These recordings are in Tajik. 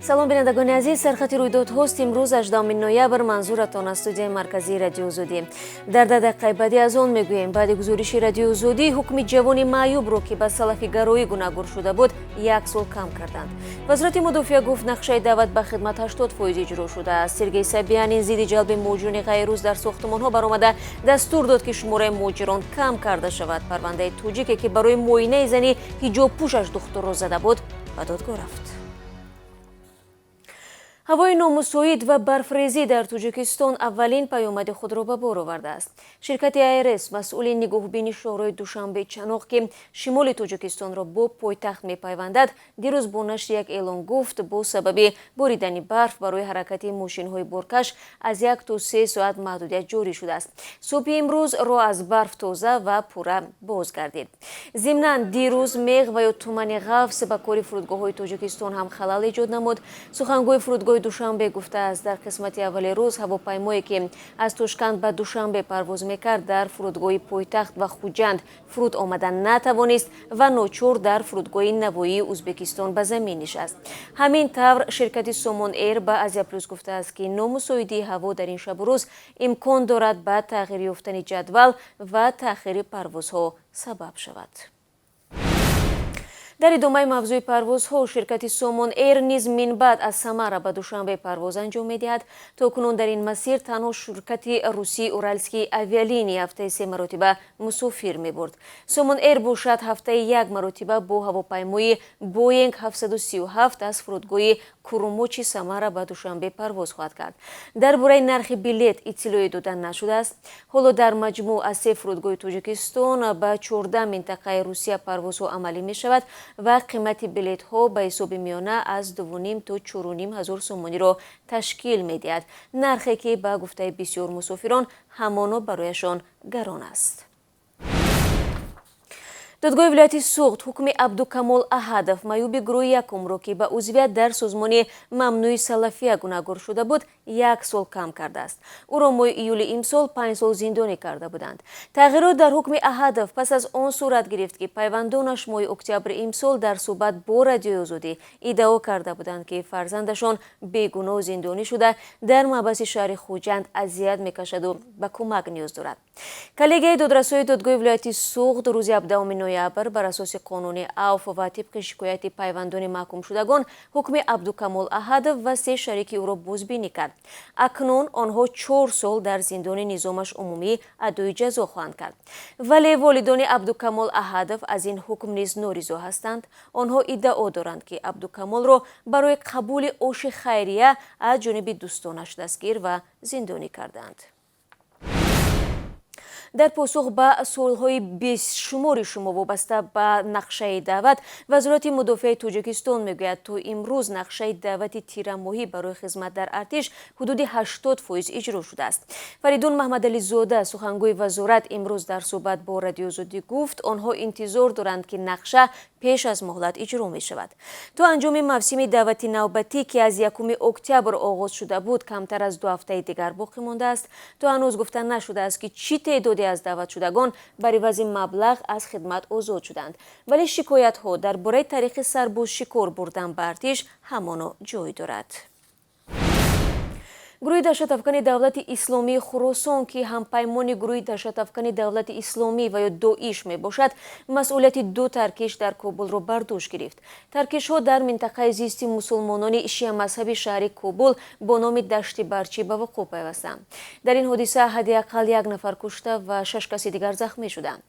Салом, бинандагони азиз. Сархати рӯйдодҳост. Имрӯз 18 ноябр, манзуратон аз студияи марказии Радиои Озодӣ. Дар 10 дақиқаи баъдӣ аз он мегӯем: баъди гузориши Радиои Озодӣ, ҳукми ҷавони маъюбро, ки ба салафигароӣ гунаҳгор шуда буд, як сол кам карданд. Вазорати мудофиа гуфт, нақшаи даъват ба хидмат 80% иҷро шудааст. Сергей Собянин зидди ҷалби муҳоҷирони ғайррус дар сохтумонҳо баромада, дастур дод, ки шумораи муҳоҷирон кам карда шавад. Парвандаи тоҷике, ки барои муоинаи зани ҳиҷобпӯшаш духтурро зада буд, ба додгоҳ рафт. Ҳавои номусоид ва барфрезӣ дар Тоҷикистон аввалин паёмади худро ба бор овардааст. Ширкати АРС, масъули нигоҳубини шоҳрои Душанбе Чаноқ, ки шимоли Тоҷикистонро бо пойтахт мепайвандад, дирӯз бо нашри як эълон гуфт, бо сабаби боридани барф барои ҳаракати мошинҳои боркаш аз 1 то 3 соат маҳдудият ҷорӣ шудааст. Субҳи имрӯз роҳ аз барф тоза ва пурра боз гардид. Зимнан, дирӯз меғ ва ё тумани ғафс ба кори фурудгоҳҳои Тоҷикистон ҳам халал эҷод намуд. Сухангӯи фурудгоҳи Душанбе гуфтааст, дар қисмати аввали рӯз ҳавопаймое, ки аз Тошканд ба Душанбе парвоз мекард, дар фурудгоҳи пойтахт ва Хуҷанд фуруд омада натавонист ва ночор дар фурудгоҳи Навоии Ӯзбекистон ба замин нишаст. Ҳамин тавр, ширкати Сомон Эйр ба Азия Плюс гуфтааст, ки номусоидии ҳаво дар ин шабу рӯз имкон дорад ба тағйир ёфтани ҷадвал ва таъхири парвозҳо сабаб шавад. Дар идомаи мавзӯи парвозҳо, ширкати Сомон Эйр низ минбаъд аз Самара ба Душанбе парвоз анҷом медиҳад. То кунун дар ин масир танҳо ширкати русии Уральские авиалинии ҳафтаи се маротиба мусофир мебурд. Сомон Эйр бошад, ҳафтаи як маротиба бо ҳавопаймои Боинг 737 аз фурудгоҳи Курумочи Самара ба Душанбе парвоз хоҳад кард. Дар бораи нархи билет иттилоъе дода нашудааст. Ҳоло дар маҷмӯъ аз се фурудгоҳи Тоҷикистон ба 14 минтақаи Русия парвозҳо амалӣ мешавад ва қимати билетҳо ба ҳисоби миёна аз 2,5 то 4,5 ҳазор сомониро ташкил медиҳад, нархе ки, ба гуфтаи бисёр мусофирон, ҳамоно барояшон гарон аст. Додгоҳи вилояти Суғд ҳукми Абдукамол Аҳадов, маъюби гурӯҳи якумро, ки ба узвият дар созмони мамнӯи салафия гунаҳгор шуда буд, як сол кам кардааст. Ӯро моҳи июли имсол 5 сол зиндонӣ карда буданд. Тағйирот дар ҳукми Аҳадов пас аз он сурат гирифт, ки пайвандонаш моҳи октябри имсол дар суҳбат бо Радиои Озодӣ иддао карда буданд, ки фарзандашон бегуноҳ зиндонӣ шуда, дар маҳбаси шаҳри Хуҷанд азият мекашаду ба кӯмак ниёз дорад. Коллегияи додрасои додгоҳи вилояти Суғд рӯзи 17 ноябр бар асоси қонуни авф ва тибқи шикояти пайвандони маҳкумшудагон ҳукми Абдукамол Аҳадов ва се шарики ӯро бозбинӣ кард. Акнун онҳо 4 сол дар зиндони низомаш умумӣ адои ҷазо хоҳанд кард. Вале волидони Абдукамол Аҳадов аз ин ҳукм низ норизо ҳастанд. Онҳо иддао доранд, ки Абдукамолро барои қабули оши хайрия аз ҷониби дӯстонаш дастгир ва зиндонӣ карданд. Дар посух ба суолҳои бешумори шумо вобаста ба нақшаи даъват, Вазорати мудофиаи Тоҷикистон мегӯяд, то имрӯз нақшаи даъвати тирамоҳӣ барои хизмат дар артиш ҳудуди 80% иҷро шудааст. Фаридун Маҳмадализода, сухангӯи вазорат, имрӯз дар суҳбат бо Радиои Озодӣ гуфт, онҳо интизор доранд, ки нақша пеш аз муҳлат иҷро мешавад. То анҷоми мавсими даъвати навбатӣ, ки аз 1 октябр оғоз шуда буд, камтар аз 2 ҳафтаи дигар боқӣ мондааст. То ҳанӯз гуфта нашудааст, ки чӣ теъдоде аз даъватшудагон бар ивази маблағ аз хидмат озод шуданд, вале шикоятҳо дар бораи тариқи сарбозшикор бурдан ба артиш ҳамоно ҷой дорад. Гурӯҳи даҳшатафкани Давлати Исломии Хуросон, ки ҳампаймони гурӯҳи даҳшатафкани Давлати Исломӣ ва ё ДОИШ мебошад, масъулияти ду таркиш дар Кобулро бар дӯш гирифт. Таркишҳо дар минтақаи зисти мусулмонони шиамазҳаби шаҳри Кобул бо номи Дашти Барчӣ ба вуқӯъ пайвастанд. Дар ин ҳодиса ҳадди ақал як нафар кушта ва шаш каси дигар захмӣ шуданд.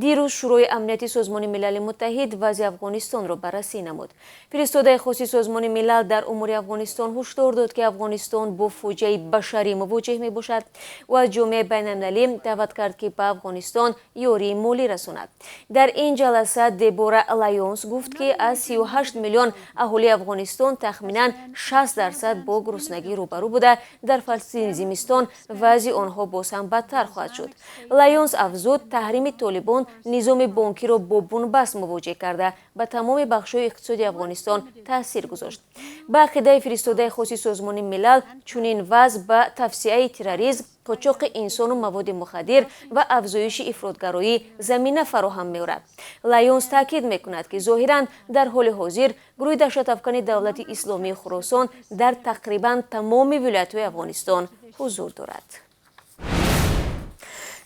Дирӯз Шӯрои Амнияти Созмони Милали Муттаҳид вазъи Афғонистонро баррасӣ намуд. Фиристодаи хоси Созмони Милал дар умури Афғонистон ҳушдор дод, ки Афғонистон бо фоҷиаи башарӣ мувоҷеҳ мебошад. Ӯ аз ҷомеаи байналмилалӣ даъват кард, ки ба Афғонистон ёрии молӣ расонад. Дар ин ҷаласа Дебора Лайонс гуфт, ки аз 38 миллион аҳолии Афғонистон тахминан 60% бо гуруснагӣ рӯбарӯ буда, дар фасли зимистон вазъи онҳо боз ҳам бадтар хоҳад шуд. Лайонс афзуд, таҳрими Толибон низоми бонкиро бо бунбаст мувоҷеҳ карда, ба тамоми бахшҳои иқтисоди Афғонистон таъсир гузошт. Ба ақидаи фиристодаи хоси Созмони Милал, чунин вазъ ба тавсеаи терроризм Қочоқи инсону маводи мухаддир ва афзоиши ифротгароӣ замина фароҳам меорад. Лайонс таъкид мекунад, ки зоҳиран дар ҳоли ҳозир гурӯҳи даҳшатафкани Давлати Исломии Хуросон дар тақрибан тамоми вилоятҳои Афғонистон ҳузур дорад.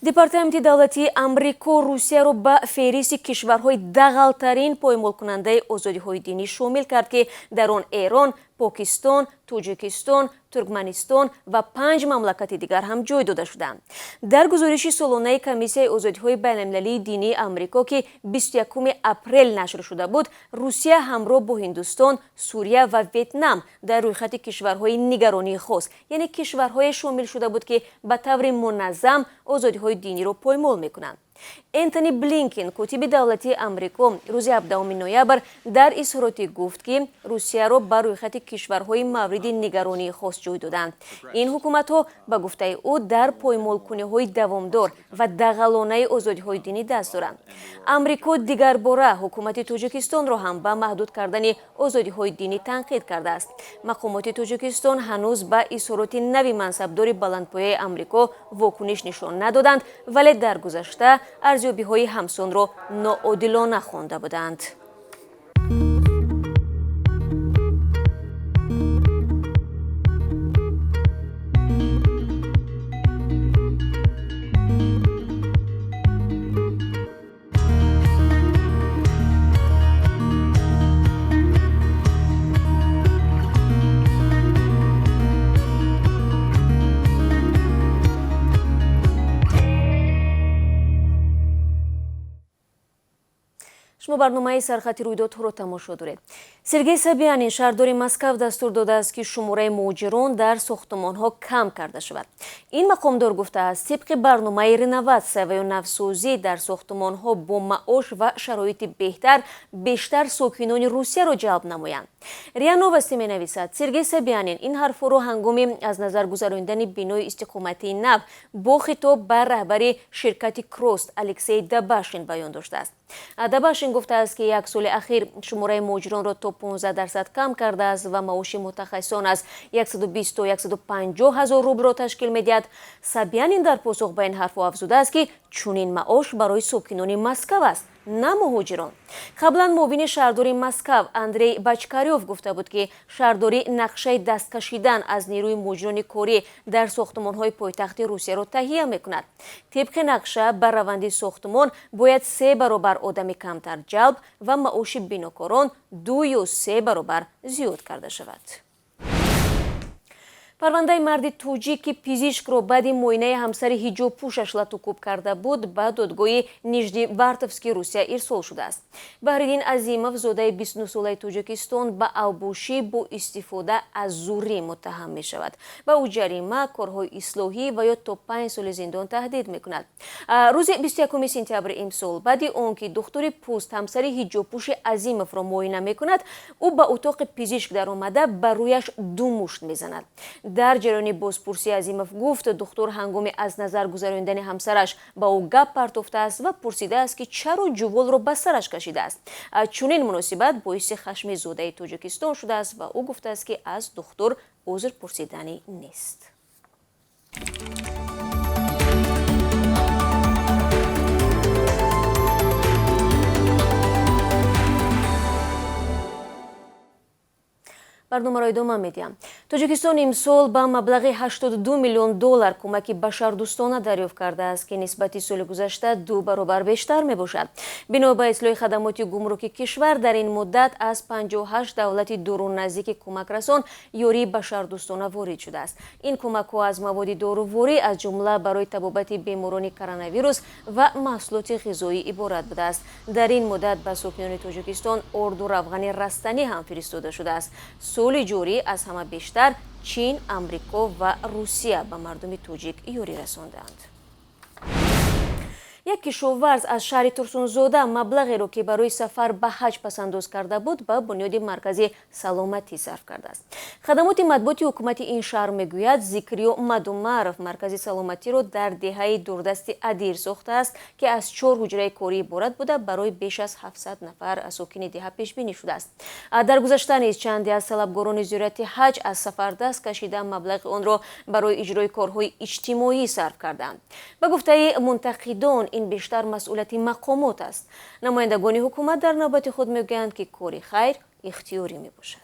Департаменти давлатии Амрико Русияро ба феҳристи кишварҳои дағалтарин поймолкунандаи озодиҳои динӣ шомил кард, ки дар он Эрон, Покистон, Тоҷикистон, Туркманистон ва 5 мамлакати дигар ҳам ҷой дода шуданд. Дар гузориши солонаи Комиссияи озодиҳои байналмилалии динии Амрико, ки 21 апрел нашр шуда буд, Русия ҳамроҳ бо Ҳиндустон, Сурия ва Ветнам дар рӯйхати кишварҳои нигаронии хос, яъне кишварҳое шомил шуда буд, ки ба таври муназзам озодиҳои диниро поймол мекунанд. Энтони Блинкен, котиби давлатии Амрико, рӯзи 17 ноябр дар изҳороте гуфт, ки Русияро ба рӯйхати кишварҳои мавриди нигаронии хос ҷой доданд. Ин ҳукуматҳо, ба гуфтаи ӯ, дар поймолкуниҳои давомдор ва дағалонаи озодиҳои динӣ даст доранд. Амрико дигарбора ҳукумати Тоҷикистонро ҳам ба маҳдуд кардани озодиҳои динӣ танқид кардааст. Мақомоти Тоҷикистон ҳанӯз ба изҳороти нави мансабдори баландпояи Амрико вокуниш нишон надоданд, вале дар гузашта арзёбиҳои ҳамсонро ноодилона хонда буданд. Шумо барномаи сархати рӯйдодҳоро тамошо доред. Сергей Собянин, шаҳрдори Москав, дастур додааст, ки шумораи муҳоҷирон дар сохтумонҳо кам карда шавад. Ин мақомдор гуфтааст, тибқи барномаи реноватсия ва ё навсозӣ дар сохтумонҳо бо маош ва шароити беҳтар бештар сокинони Русияро ҷалб намоянд. РИА Новости менависад, Сергей Собянин ин ҳарфҳоро ҳангоми аз назар гузарондани бинои истиқоматии нав бо хитоб ба раҳбари ширкати Крост Алексей Дабашин баён доштааст. Дабашин гуфтааст, ки як соли ахир шумораи муҳоҷиронро то 15% кам кардааст ва маоши мутахассисон аз 120 то 150 ҳазор рублро ташкил медиҳад. Собянин дар посух ба ин ҳарфҳо афзудааст, ки чунин маош барои сокинони Москав аст, на муҳоҷирон. Қаблан муовини шаҳрдори Москав Андрей Бочкарёв гуфта буд, ки шаҳрдорӣ нақшаи даст кашидан аз нерӯи муҳоҷирони корӣ дар сохтумонҳои пойтахти Русияро таҳия мекунад. Тибқи нақша ба раванди сохтумон бояд 3 баробар одами камтар ҷалб ва маоши бинокорон 2 ё 3 баробар зиёд карда шавад. Парвандаи марди тоҷик, ки пизишкро баъди муоинаи ҳамсари ҳиҷобпӯшаш латукӯб карда буд, ба додгоҳи Нижневартовски Русия ирсол шудааст. Баҳриддин Азимов, зодаи 29-солаи Тоҷикистон, ба авбошӣ бо истифода аз зурӣ муттаҳам мешавад. Ба ӯ ҷарима, корҳои ислоҳӣ ва ё то 5 соли зиндон таҳдид мекунад. Рӯзи 21 сентябри имсол, баъди он ки духтури пӯст ҳамсари ҳиҷобпӯши Азимовро муоина мекунад, ӯ ба утоқи пизишк даромада ба рӯяш 2 мушт мезанад. Дар ҷараёни бозпурсӣ Азимов гуфт, духтур ҳангоми аз назар гузарондани ҳамсараш ба ӯ гап партофтааст ва пурсидааст, ки чаро ҷуволро ба сараш кашидааст. Чунин муносибат боиси хашми зодаи Тоҷикистон шудааст ва ӯ гуфтааст, ки аз духтур узр пурсиданӣ нест. Барномаро идома медиҳам. Тоҷикистон имсол ба маблағи 82 миллион доллар кӯмаки башардӯстона дарёфт кардааст, ки нисбати соли гузашта 2 баробар бештар мебошад. Бино ба ислоҳи хадамоти гумруки кишвар, дар ин муддат аз 58 давлати дуру наздики кӯмакрасон ёрии башардӯстона ворид шудааст. Ин кӯмакҳо аз маводи доруворӣ, аз ҷумла барои табобати беморони коронавирус ва маҳсулоти ғизоӣ иборат будааст. Дар ин муддат ба сокинони Тоҷикистон орду равғани растанӣ ҳам фиристода шудааст. Соли ҷорӣ аз ҳама бештар Чин, Амрико ва Русия ба мардуми тоҷик ёрӣ расонданд. Як кишоварз аз шаҳри Турсунзода маблағеро, ки барои сафар ба ҳаҷ пасандоз карда буд, ба бунёди маркази саломатӣ сарф кардааст. Хадамоти матбуоти ҳукумати ин шаҳр мегӯяд, Зикриё Мадумаров маркази саломатиро дар деҳаи дурдасти Адир сохтааст, ки аз чор ҳуҷраи корӣ иборат буда, барои беш аз 700 нафар сокини деҳа пешбинӣ шудааст. Дар гузашта низ чанде аз талабгорони зиёрати ҳаҷ аз сафар даст кашида, маблағи онро барои иҷрои корҳои иҷтимоӣ сарф карданд. Ба гуфтаи мунтақидон, ин бештар масъулияти мақомот аст. Намояндагони ҳукумат дар навбати худ мегӯянд, ки кори хайр ихтиёрӣ мебошад.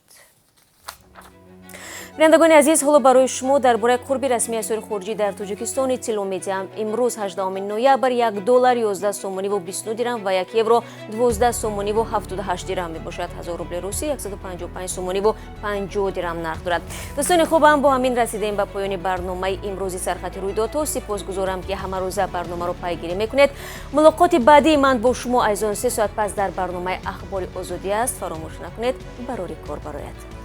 Бинандагони азиз, ҳоло барои шумо дар бораи қурби расмии асъори хориҷӣ дар Тоҷикистон иттилоъ медиҳам. Имрӯз, 18 ноябр, 1 доллар 11 сомониву 29 дирам ва 1 евро 12 сомониву 78 дирам мебошад. 1000 рубли русӣ 155 сомониву 50 дирам нарх дорад. Дӯстони хубам, бо ҳамин расидем ба поёни барномаи имрӯзи «Сархати рӯйдодҳо». Сипосгузорам, ки ҳамарӯза барномаро пайгирӣ мекунед. Мулоқоти баъдии ман бо шумо, азизон, 3 соат пас дар барномаи «Ахбори Озодӣ» аст. Фаромӯш накунед, барори кор барояд.